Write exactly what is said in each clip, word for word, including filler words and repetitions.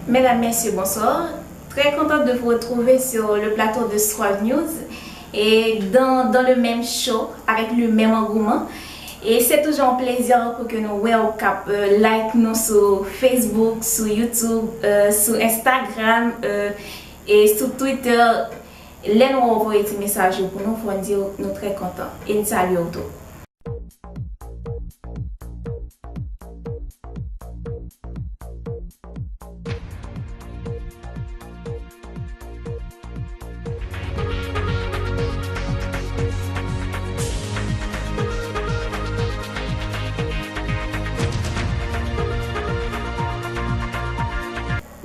Mesdames, Messieurs, bonsoir. Très contente de vous retrouver sur le plateau de Swag News et dans, dans le même show, avec le même engouement. E se toujou yon plezi pou ke nou wè w k ap, euh, like nou sou Facebook, sou YouTube, euh, sou Instagram, euh, e sou Twitter. Lè nou wè w voye ti mesaj yo pou nou, fò n di w nou trè kontan e n salye w tou.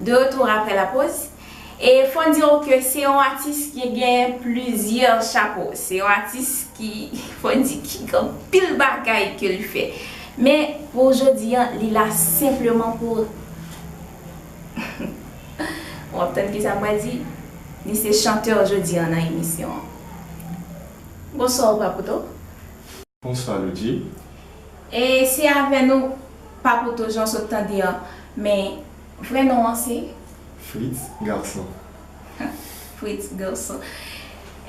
De retour après la pause. E fò n di w ke se yon atis ki gen plizyè chapo. Se yon atis ki, fò n di, ki gen anpil bagay ke l fè. Men, pou jodi a, li la senpleman pou, w ap tann kisa m pral di, li se chantè jodi a nan emisyon an. Bonswa, Papouto. Bonswa, Loudjie. E se avè nou, Papouto, jan w sot tande an, men vrè non an se? Fritz Garçon. Fritz Garçon.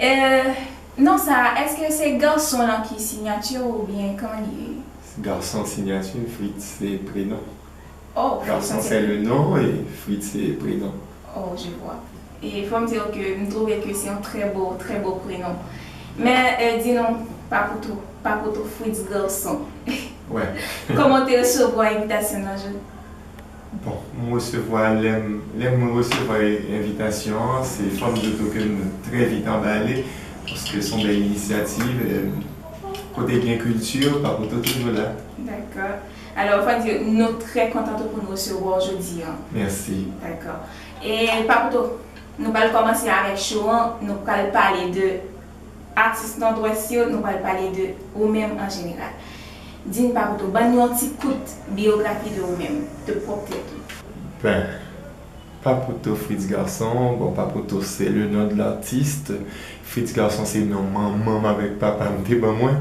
Euh, non sa, èske se Garçon lan ki siyati w oubyen kòman li ye? Garçon siyati m, Fritz se prenon. Oh, Garçon, c'est le nom et Fritz, c'est prénom. Oh, je vois. E fò m di w ke m twouve ke se yon trè bo, trè bo prenon. Men, euh, di nou, Papouto, Papouto Fritz Garçon. Wè. Kòman w te resevwa envitasyon nan, Jan? Bon, m resevwa, lè m, lè m resevwa envitasyon an, se fò m di w tou ke m trè vit anbale, paske se yon bèl inisyativ, euh, kote gen kilti, Papouto toujou la. Dakò. Alò, fò n di, nou trè kontan tou pou nou resevwa w jodi a. Mèsi. Dakò. E, Papouto, nou pral kòmanse avèk show an, nou pral pale de atis nòdwès yo, nou pral pale de ou menm an jeneral. Di n, Papouto, ban n yon ti kout biyografi de ou menm, de pwòp tèt ou. Ben, Papouto Fritz Garçon, bon, Papouto se le nom de l'artiste. Fritz Garçon se non manman m avèk papa m te ban mwen.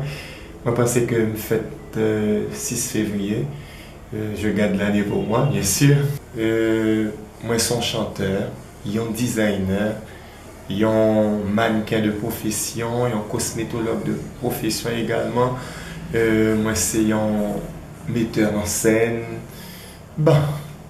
Mwen panse ke m fèt, euh, sis fevriye. Euh, je garde l'année pour moi, bien sûr. Euh, mwen se yon chantè, yon dizayner, yon mannken de pwofesyon, yon kosmetològ de pwofesyon egalman. Euh, mwen se yon metè an sèn. Bon,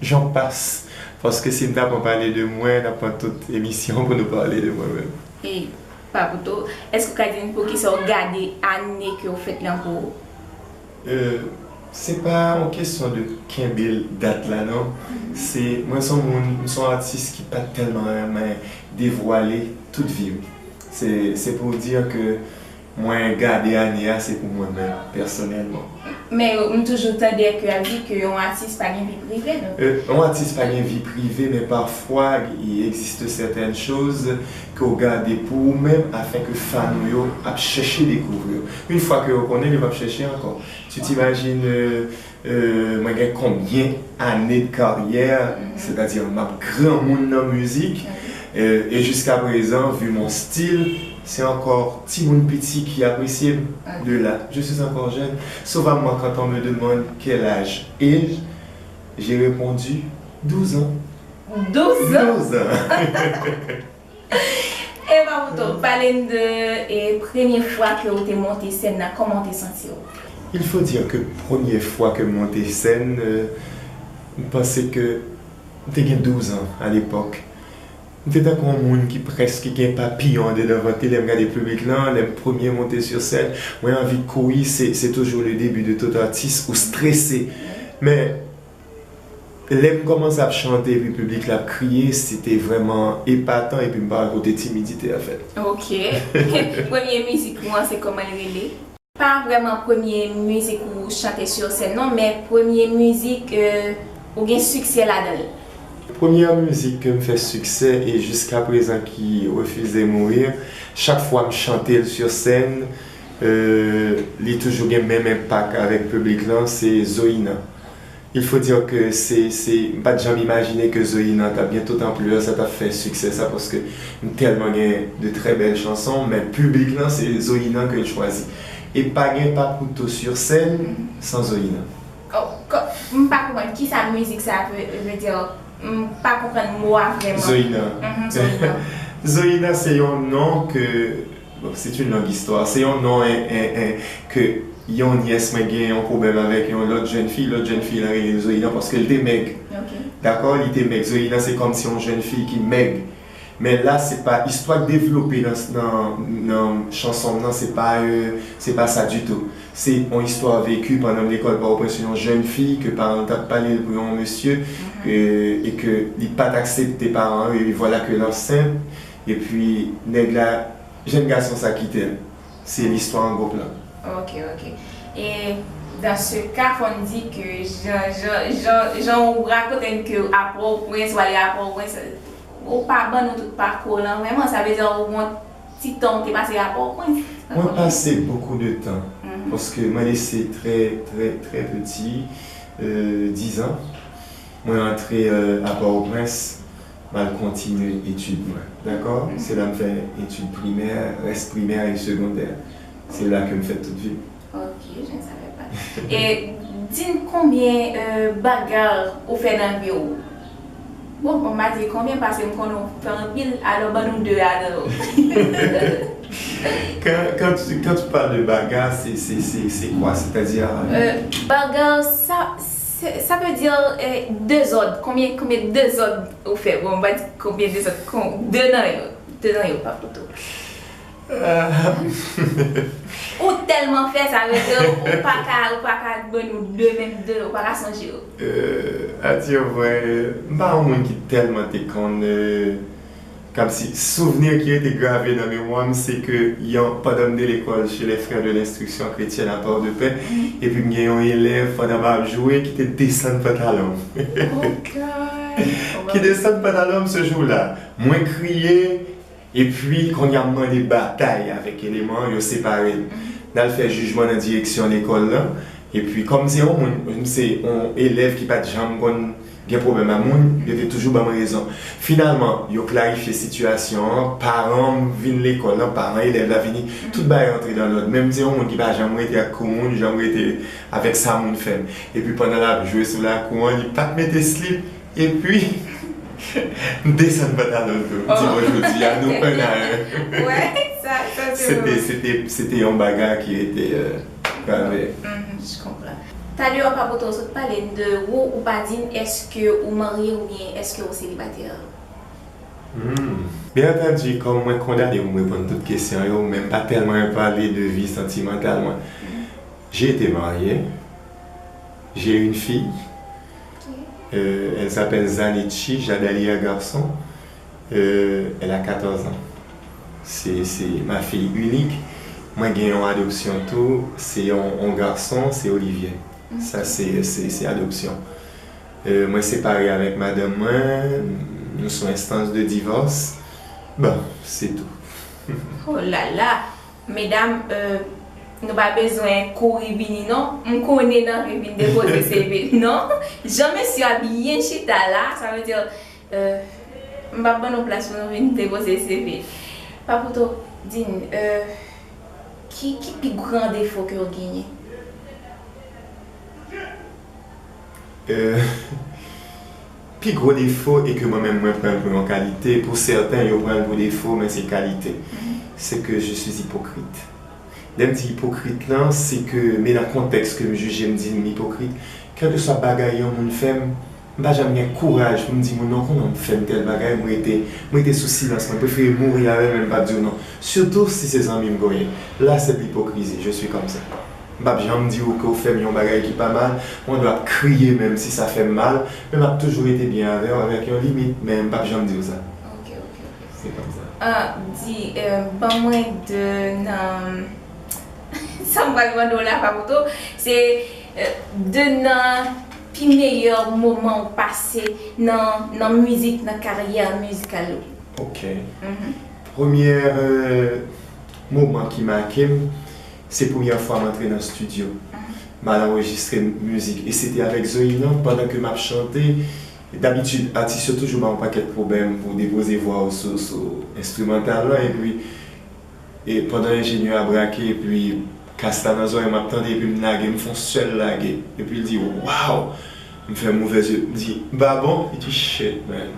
j'en passe. Paske si m ta pran pale de mwen, n ap pran tout emisyon pou nou pale de mwen menm. E, Papouto, èske w ka di n poukisa w gade ane ke w fèt lan pou ou? Euh, se pa yon kesyon de kenbe dat la, non. Se, mwen se yon moun, m se yon atis ki pa t tèlman renmen devwale tout vi m. Se, se pou w di ke mwen gade ane a, se pou mwen menm, pèsonèlman. Men m toujou tande ke y ap di ke yon atis pa gen vi prive, non? Euh, yon atis pa gen vi prive, men pafwa, il existe certaines choses ke w gade pou ou menm, afin ke fan ou yo ap chèche dekouvri w. Yon fwa ke yo konnen, yo p ap chèche ankò. Tu t'imagines, euh, euh, mwen gen konbyen ane de karyè, sètadi m ap granmoun nan mizik, euh, e jiska prezan, vu mon style, se ankò timoun piti ki apresye m. De là, je suis encore jeune. Souvent, moi, quand on me demande quel âge ai-je, j'ai répondu douze ans. Douze ans? Douze ans. E Papouto, pale n de, e, premye fwa ke w te monte sèn nan, kòman w te santi w? Il faut dire que premye fwa ke m monte sèn, euh, m panse ke m te gen douz an a lepòk. M te tankou yon moun ki prèske gen papiyon andedan vant li lè m gade piblik lan, lè m premye monte sur scène, mwen anvi kouri, se, se toujou le début de tout artiste, ou strese. Men, lè m kòmanse ap chante epi piblik la ap kriye, se te vrèman epatan epi m pa wè kote timidite a fèt. Ok. Premye mizik ou an, se kòman l rele? Pa vrèman premye mizik ou chante sur scène, non, men premye mizik, euh, ou gen siksè ladan l. Premyè mizik ke m fè siksè e jiska prezan ki Refuser mourir, chak fwa m chante l sur scène, Euh, li toujou gen menm enpak avèk piblik lan, se Zoïna. Il faut dire que se, se, m pa t janm imajine ke Zoïna t ap gen tout anplè sa, t ap fè siksè sa, paske m tèlman gen de trè bèl chanson, men piblik lan, se Zoïna ke l chwazi. E pa gen Papouto sur scène san Zoïna. Oh, ko- m pa konprann kisa mizik sa vle vle di. M pa konprann mo a vrèman. Zoïna. Mhm, Zoïna. Zoïna, se yon non ke, bon, c'est une longue histoire. Se yon non en, en, en, ke yon nyès mwen gen yon pwoblèm avèk yon lòt jèn fi. Lòt jèn fi lan rele l Zoïna paske l te mèg. Ok. Dakò, li te mèg. Zoïna, se kòmsi yon jèn fi ki mèg. Men la, se pa istwa k devlope nan, nan, nan chanson m nan, se pa, euh, se pa sa ditou. Se yon istwa veki pandan m lekòl Pòtoprens, yon jèn fi ke paran l t ap pale l pou yon mesye, euh, e ke li pa t aksepte paran yo, e vwala ke l ansent, epi nèg la, jèn gason sa kite l. Se listwa an gwo plan. Ok, ok. E dans ce cas, fò n di ke jan, jan, jan, jan ou rakonte n ke a Pòtoprens, ou ale a Pòtoprens, ou pa ban nou tout pakou w lan vrèman. Sa vle di ou gon ti tan ou te pase a Pòtoprens. Mwen pase beaucoup de temps, paske mwen lese trè, trè, trè piti, euh, dizan. Mwen antre, euh, a Pòtoprens, m al kontinye etid mwen. Dakò? Se la m fè etid primè, rès primè e segondè. Se la ke m fè tout vi m. Ok, je ne savais pas. E di n konbyen, euh, baga ou fè nan vi w? Bon, bon, m pa di konbyen paske m konnen ou fè anpil, alò ban nou de ladan yo. Quand, quand, tu, quand tu parles de baga, c'est, c'est, c'est, c'est quoi? C'est-à-dire, euh, Euh, baga, sa, se- sa vle di, euh, dezòd. Konbyen, konbyen dezòd ou fè? Bon, m pa di konbyen dezòd, kon, de nan yo. De nan yo, Papouto. euh, Ou tèlman fè, sa vle di ou pa ka, ou pa ka ban nou de, menm de, ou pa ka sonje yo. Euh, a dire vrai, m pa yon moun ki tèlman te konn, euh, kòmsi souvni ki rete grave nan memwa m, se ke yon, pandan m te lekòl chez les Frères de l'Instruction Chrétienne à Port-de-Paix, epi m gen yon elèv pandan m ap jwe ki te desann pantalon m. Oh God! Ki desann pantalon m se jou la. Mwen kriye, epi kounye a m mande batay avèk eleman an, yo separe n. N al fè jijman nan direksyon lekòl lan. Epi kòm m se yon moun, m se yon elèv ki pa t janm konn gen pwoblèm ak moun, yo te toujou ban m rezon. Finalman, yo klarifye sitiyasyon an, paran m vin lekòl lan, paran elèv la vini, tout bagay rantre nan lòd. Men m se yon moun ki pa janm rete ak kou moun, janm rete avèk sa moun fè m. Epi pandan l ap jwe sou lakou an, li pa t mete slip, epi m desann pantalon l tou. M di, bon, jodi a nou un à un. Ouais, sa, sa se Se te, vrè. Se te, se te yon bagay ki rete, euh, grave. Mhm, je comprends. Talè Papouto, ou sot pale n de ou, ou pa di n èske ou marye oubyen èske ou selibatè? Hmm. Bien entendu, kòm mwen kondane pou m reponn tout kesyon yo, men m pa tèlman pale de vi santimantal mwen. J'ai été marié, j'ai une fille, euh, elle s'appelle Zanichi Jadalia Garçon, euh, elle a quatorze ans. C'est, c'est ma fille unique. Mwen gen yon adopsyon tou, se yon, yon gason, se Olivier. Sa se, se, se adopsyon. Euh, mwen separe avèk madanm mwen, nou sou enstans de divòs. Bon, se tou. Oh la la! Medam, euh, nou pa bezwen kouri vini non. M konnen n anvi vin depoze C V non. Jan mesye a byen chita la, sa vle di, euh, m p ap ban nou plas pou nou vin depoze C V. Papouto, di n, euh, ki, ki pi gran defo ke w genyen? Euh, pi gwo defo e ke mwen menm mwen pran l pou yon kalite, pou sèten yo pran l pou defo, men se kalite. Se ke je suis hypocrite. Lè m di ipokrit lan, se ke, men nan kontèks ke m jije m di m ipokrit, kèlkeswa bagay yon moun fè m, m pa janm gen kouraj pou m di moun nan, konnen w fè m tèl bagay, m rete, m rete sou silans, mwen prefere mouri avè l, men m p ap di w non. Sitou si se zanmi m ke w ye. Là, c'est de l'hypocrisie, je suis comme ça. M p ap janm di w ke w fè m yon bagay ki pa mal, mwen dwe ap kriye menm si sa fè m mal, men m ap toujou rete byen avè w avèk yon limit, men m p ap janm di w sa. Ok, ok, ok. Se kòmsa. Ah, di, euh, ban mwen de nan, sa m pral mande w la, Papouto, se, euh, de nan pi meyè moman w pase nan, nan mizik, nan karyè mizikal ou. Ok. Premyè, euh, moman ki make m, Se premyè fwa m antre nan estidyo. M al anrejistre mizik. E se te avèk Zoïna, pandan ke m ap chante. Dabitid, atis yo toujou ba w yon pakèt pwoblèm pou w depoze vwa w sou, sou enstrimantal lan. Epi, e pandan enjenyè a brake, epi kas la nan zòrèy m ap tande, epi m lage, m fè yon sèl lage. Epi l di, "Waw!" M fè mouvè zye, m di, "M pa bon?" Li di, "Shit, man.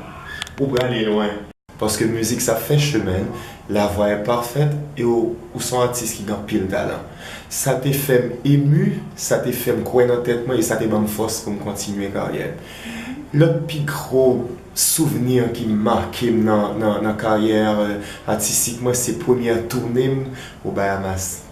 Ou prale lwen." Paske mizik sa fè chemen l, la voix est parfaite, e ou, ou se yon atis ki gen anpil talan. Sa te fè m emu, sa te fè m kwè nan tèt mwen, e sa te ban m fòs pou m kontinye karyè m. Lòt pi gwo souvni ki make m nan, nan, nan karyè, euh, atistik mwen, se premyè toune m o Bahamas.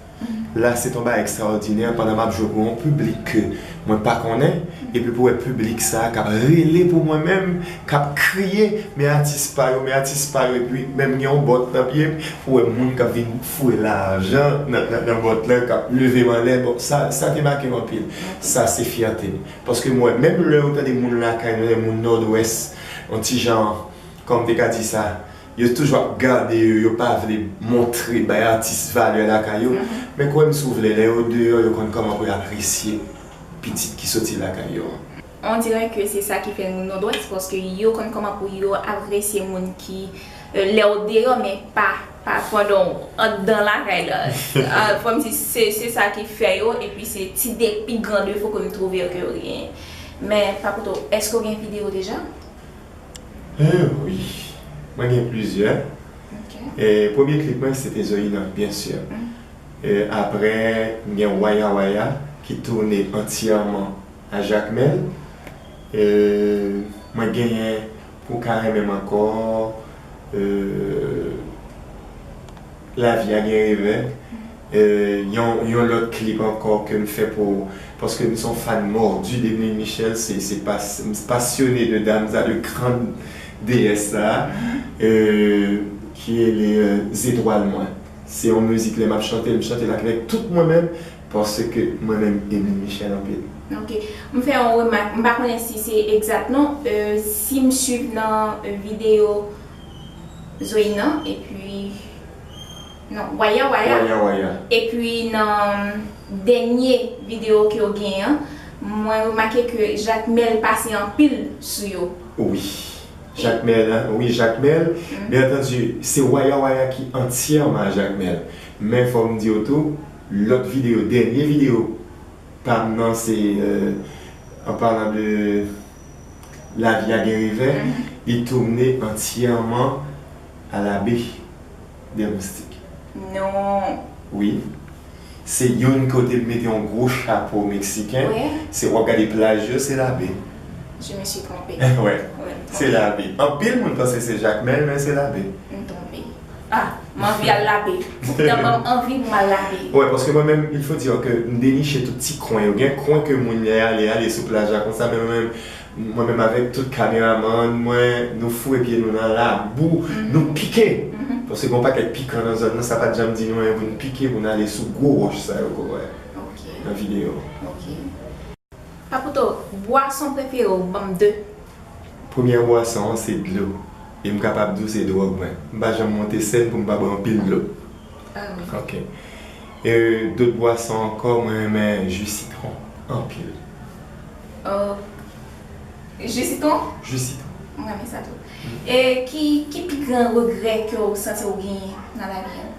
La, se t on bagay ekstraòdinè pandan m ap jwe pou yon piblik ke mwen pa konnen, epi pou wè piblik sa a k ap rele pou mwen menm, k ap kriye, "Men atis pa yo, men atis pa yo," epi menm gen yon bòt nan pye m, pou wè moun k ap vin foure lajan nan, nan, nan bòt lan, k ap leve m anlè. Bon, sa, sa te make m anpil. Sa, se fyète m. Paske mwen, menm lè ou tande moun lakay nou, lè moun Nòdwès, yon ti jan, kòman m te ka di sa, yo toujou ap gade yo, yo pa vle montre, bay atis valè lakay yo. Men kwè m si w vle, lè yo deyò, yo konn kòman pou yo apresye pitit ki soti lakay yo an. On dirait que c'est ça qui fait moun Nòdwès, paske yo konn kòman pou yo apresye moun ki, euh, lè w deyò, men pa, pa pandan w anndan lakay la. Ah, fò m di, se, se sa ki fè yo, epi se ti de pi gran defo ke m twouve yo ke yo genyen. Men, Papouto, èske w gen videyo deja? Eh, wi. Mwen gen plizyè. Ok. E, premye klip mwen, se te Zoïna, byen si. Mm. E, apre, m gen Waya Waya, ki toune antyèman a Jakmèl. E, mwen genyen Pou ka renmen m ankò, e, Lavi a gen revè. E, yon, yon lòt klip ankò ke m fè pou, paske m se yon fan mòdi de Emeline Michel, se, se pas-, m pasyone de dam sa, de grann deyès sa, e, ki rele, e, Zetwal Mwen. Se yon mizik lè m ap chante, m chante l avèk tout mwen menm, paske mwen menm Emeline Michel anpil. Ok. M fè yon remak, m pa konnen si se egzat non, e, si m swiv nan, e, videyo Zoïna, epi, non, Waya Waya. Waya Waya. Epi nan dènye videyo ke w genyen an, mwen remake ke Jakmèl pase anpil sou yo. Wi. Jakmèl, wi, Jakmèl. Mm. Byen antandi, se Waya Waya ki antyèman a Jakmèl. Men fò m di w tou, lòt videyo, dènye videyo pa m nan, se, euh, en parlant de Lavi a gen revè, mhm, li tourne antyèman a la baie des Moustiques. Non. Wi. Se youn kote m mete yon gwo chapo meksiken. Wi. Se, w ap gade plaj yo, se la baie. Je me suis trompée. Wi. Wi, se la baie. Anpil moun panse se Jakmèl, men se la baie. M twonpe. Ah, m anvi al la baie. Poutan ban m anvi pou m al la baie. Wi, paske mwen menm, il faut dire que m deniche tout ti kwen yo. Gen kwen ke moun lè ale, ale sou plaj la konsa, men mwen menm, mwen menm avèk tout kameramann mwen, nou foure pye nou nan labou, mhm, nou pike. Mhm. Paske gen yon pakèt pikan nan zòn nan, sa pa t janm di nou anyen pou n pike, pou n ale sou gwo wòch sa yo ke w wè, ok, nan videyo. Ok. Papouto, bwason prefere w, ban m de. Premyè bwason an se dlo. E m kapab di w se dwòg mwen. M pa janm monte sèn pou m pa bwè anpil dlo. Ah wi. Ok. E dòt bwason ankò, mwen renmen ji sitwon anpil. Oh. Ji sitwon? Ji sitwon. M renmen sa tou. Mm. E ki, ki pi gran regrè ke w santi w genyen nan lavi a?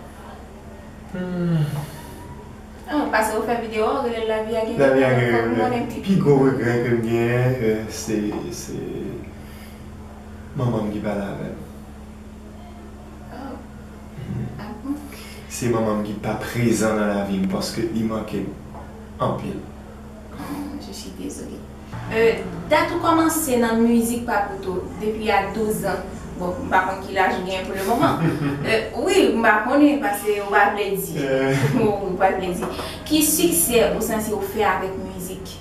Hmm. Ah, pase ou fè videyo, ou rele Lavi a gen revè. Lavi a gen revè. Pi gwo regrè ke m genyen, euh, se, se manman m ki pale avè m. Oh. Mhm. Ah bon? Se manman m ki pa prezan nan lavi m paske li manke m anpil. Oh, je suis désolée. Euh, dat ou kòmanse nan mizik Papouto depi a douz an. Bon, m pa konn ki laj ou genyen pou le moman. Euh, wi, m pa konnen, paske ou pa vle di. Euh. Ou pa vle di. Ki siksè ou santi ou fè avèk mizik?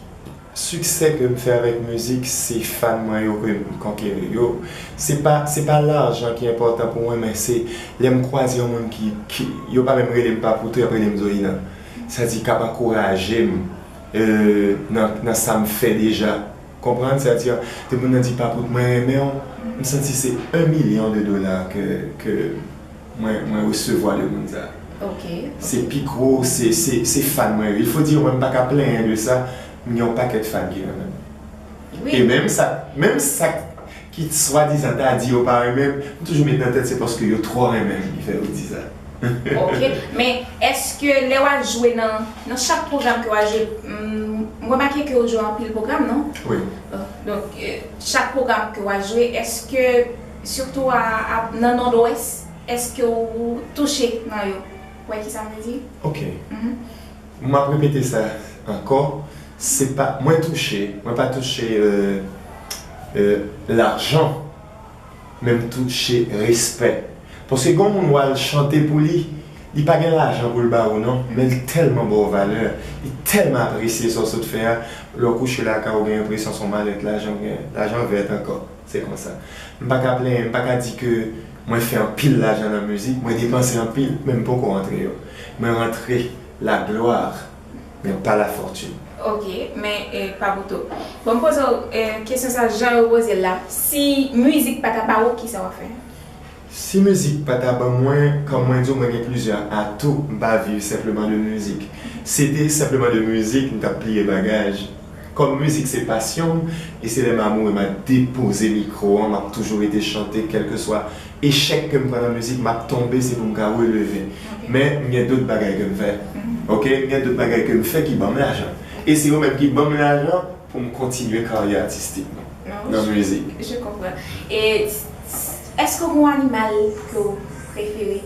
Siksè ke m fè avèk mizik, se fan mwen yo ke m konkeri yo. Se pa, se pa lajan ki enpòtan pou mwen, men se lè m kwaze yon moun ki, ki, yo pa menm rele m Papouto, y ap rele m Zoïna. Sa di k ap ankouraje m, euh, nan, nan sa m fè deja. Konprann? Sa di, lè moun nan di, "Papout, mwen renmen w," m santi se yon milyon de dola ke, ke mwen, mwen resevwa de moun sa. Ok. Se pi gwo, se se se fan mwen yo. Il faut dire, mwen m pa ka plenyen de sa, m gen yon pakèt fan ki renmen m. Wi. E menm sa, menm sa ki swadizan ta di yo pa renmen m, m toujou met nan tèt se paske yo twò renmen m ki fè yo di sa. Ok, men èske lè w al jwe nan nan chak pwogram ke w al jwe, m m remake ke w jwe anpil pwogram, non? Wi. Donk, euh, chak pwogram ke w al jwe, èske, sitou a, a, nan Nòdwès, èske w touche nan yo? Ou wè ki sa m vle di? Ok. Mhm. M ap repete sa ankò. Se pa, mwen touche, mwen pa touche euh, euh, lajan, men m touche respè. Paske gen yon moun w al chante pou li, li pa gen lajan pou l ba ou non, men li tèlman ba w valè, li tèlman apresye sa w sot fè a. Lè w kouche lakay ou gen enpresyon se yon malèt lajan ou gen, lajan vèt ankò. Se konsa. M pa ka plenyen, m pa ka di ke mwen fè anpil lajan nan mizik, mwen depanse anpil, men m poko rantre yo. Mwen rantre la gloire, men pa la fortune. Ok, men eh, Papouto. Bon, m poze w eh, kesyon sa jan yo poze l la. Si mizik pa ta ba ou, ki sa w ap fè? Si mizik pa ta ban mwen, kòm mwen di w, mwen gen plizyè atou, m pa viv senpleman de mizik. Si te senpleman de mizik, m t ap pliye bagaj. Kòm mizik se pasyon m, e se lè m amoure m ap depoze mikwo an, m ap toujou rete chante, kèlkeswa echèk ke m pran nan mizik, m ap tonbe, se pou m ka releve. Men m gen dòt bagay ke m fè. Ok, m gen dòt bagay ke m fè ki ban m lajan. E se yo menm ki ban m lajan pou m kontinye karyè atistik mwen nan mizik. Je comprends. E èske w gen yon animal ke w prefere?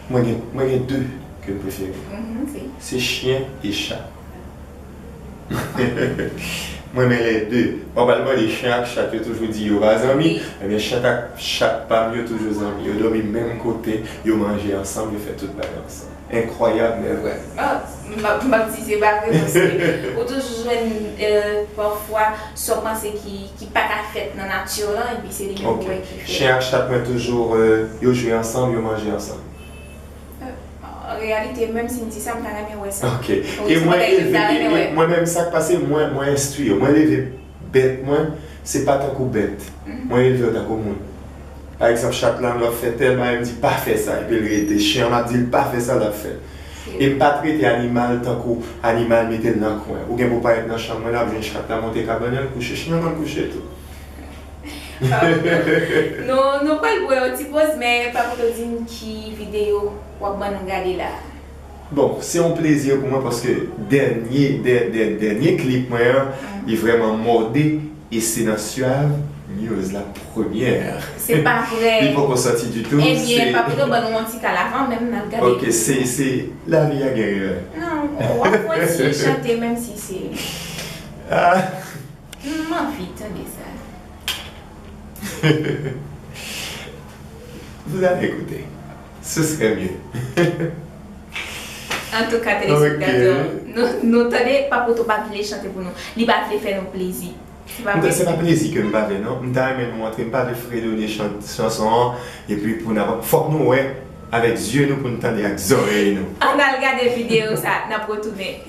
Mwen gen, mwen gen de ke m prefere. Mhm, se. Se chyen e chat. Mwen renmen lè de. Ou pral mande chyen ak chat yo toujou di yo pa zanmi. Ebyen chat ak chat pa m yo toujou zanmi. Yo dòmi menm kote, yo manje ansanm, yo fè tout bagay ansanm. Enkwayab men vrè. Ah, m ap m ap di se pa vre paske ou toujou jwenn euh, pafwa sa w panse ki ki pa ka fèt nan nati lan epi se li menm ou wè ki fèt. Chen ak chat mwen toujou euh, yo jwe ansanm, yo manje ansanm. An reyalite, menm si m di sa, m ta renmen wè sa. Ok. E mwen elve, mwen menm sa k pase, mwen mwen enstwi yo. Mwen leve bèt mwen, se pa tankou bèt. Mwen elve yo tankou moun. Pa egzanp, chat la, m ap fè tèl bagay, m di pa fè sa, epi l rete. Chen an, m ap di l pa fè sa, l ap fè. E m pa trete animal tankou animal mete l nan kwen. Ou gen pou parèt nan chanm mwen, l ap jwenn chat la monte kabann, l kouche. Chen an konn kouche tou. Nou nou pral pran yon ti poz, men Papouto di m ki videyo w ap ban nou gade la. Bon, se yon plezi pou mwen paske dènye, dè, dè, dènye klip mwen an, li vrèman mòde e se nan Suave News la premyè. Se pa vre. Li poko sòti ditou. Ebyen, Papouto ban nou yon ti kal avan menm n al gade. Ok, se se lavi a gen revè. Non, w ap fè yon ti chante menm si se. Ah. M anvi tande sa. Vous allez écouter. Ce serait mieux. Antouka, telespektatè, nou, nou tande Papouto pa vle chante pou nou. Li pa vle fè nou plezi. Se pa vre. Se pa plezi ke m pa vle non. M ta renmen nou antre, m pa vle fredone chan- chanson an. Epi pou n ap, fòk nou wè avèk zye nou pou n tande ak zòrèy nou. Ann al gade videyo sa, n ap retounen.